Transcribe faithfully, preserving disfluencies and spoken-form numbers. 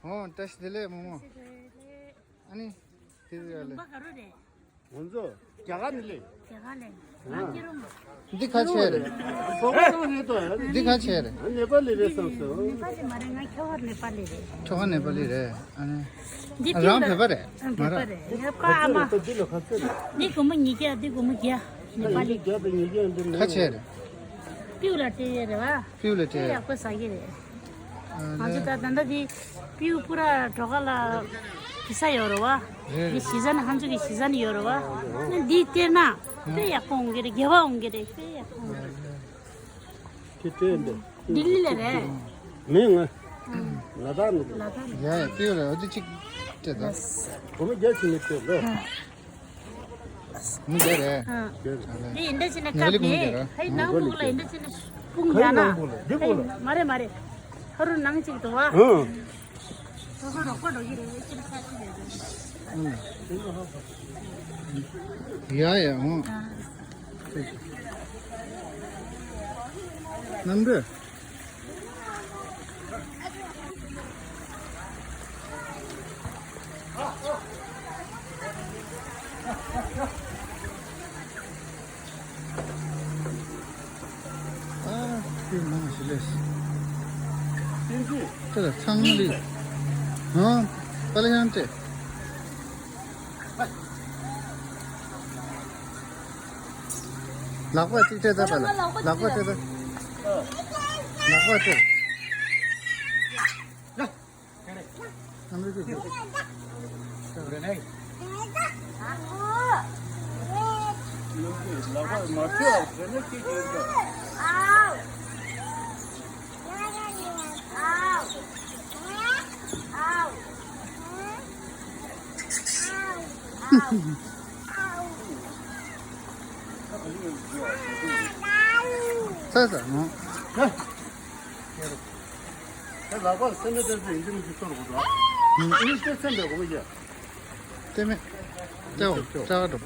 ཨོ་བཀྲ་ཤིས་བདེ་ལེགས་རྨོ་མོ། ཨ་ནི་དེ་ཟེར་ཡ་ལེ། ང་ཚོ་རྒྱ་གར་ནས་ལེ། རྒྱ་གར་ལེ། ང་ཁྱེད་རང་། འདི་ག་བྱས་རེད། འདི་ག་བྱས་རེད། ནེ་པ་ལི་རེད་བསམ་སོང་། ནེ་པ་ལི་མ་རེད། ང་ཁྱོ་ག་ནེ་པ་ལི་རེད། ཁྱོ་ག་ནེ་པ་ལི་རེད། ཨ་ནི། འདི་རང་བོད་པ་རེད། ཨ། བོད་པ་རེད། ངའི་ཕ་ཨ་མ། འདི་ལ་ག་ཚོད་རེད། འདི་སྒོར་མོ་ཉིས་བརྒྱ། འདི་སྒོར་མོ་བརྒྱ། ནེ་པ་ལི། བརྒྱ་དང་ཉིས་བརྒྱ་འདི་ནས། ག་བྱས་རེད། པིའུ་ལ་སྤྲད་ཡས་རེད་བ། པིའུ་ལ་སྤྲད་ཡས། ཡག་པོ་ཟ་གི་རེད། ང་ཚོ་ད་ད་ལྟ་དེ་པིའུ་པུ་ར་གྲོ་ག་ལ་གི་ས་ཡོད་རེད་བ། རེད། དེ་ཤི་ཟན། ཧང་ཆུ་གི་ཤི་ཟན་ཡོད་རེད་བ། ཨ་ནི་འདི་སྟེར་ན་དཔེ་ཡག་པོ་འོང་གི་རེད། དགེ་བ་འོང་གི་རེད། དཔེ་ཡག་པོ་འོང་གི་རེད། ཁྱེད་སྤྲད་འདི། ལྡི་ལི་ལ་རེད། མིན་ང་། ལ་དྭགས་ནས། ལ་དྭགས་ནས། ཡ་ཡ་པིའུ་ལ་འོ་དེ་གཅིག་སྤྲད་ད། སྒོར་མོ་བརྒྱ་ཕྱིན་ནས་སྤྲད་ལོ། མི་འདི་རེད། ཨ། འདི་འདི་འདྲ་བྱས་ནས་ནི་བཀབ་ནས། ཧའི་ནང་སྦུག་ལ་འདི་འདྲ་བྱས་ནས་སྤུངས་ཡ་ན། འདི་སྦུག་ལ། མ་རེད་མ་རེད། ཕ་རུ་ནང་གཅིག་ཏུ་བ། ཨ། ཡ་ཡ་ཨོ། རྣམ་འགྲོས། ཨ་ཀི་མང་ཞིག་ལས། དེ་ལ་ཚང་མ་ལས། ཨ། པ་ལ་ཡང་སྤྲད། ལག་པ་གཅིག་སྤྲད་ད་པ་ལ། ལག་པ་སྤྲད་ད། ལག་པ་སྤྲད། ཚ་ཚ་ནོ། ད་ལག་པར་སེམས་མེད་བསྟན་ཚེ་ཡིན་གྱི་མི་གྱི་ཚོར་གོ་འགྲོ། ཨུ་ཏེ་སེམས་པའི་གོ་བ་ཡ། ཏེ་མེད། ཏེའོ་ཏེའོ་ཏྲ་འགྲོ།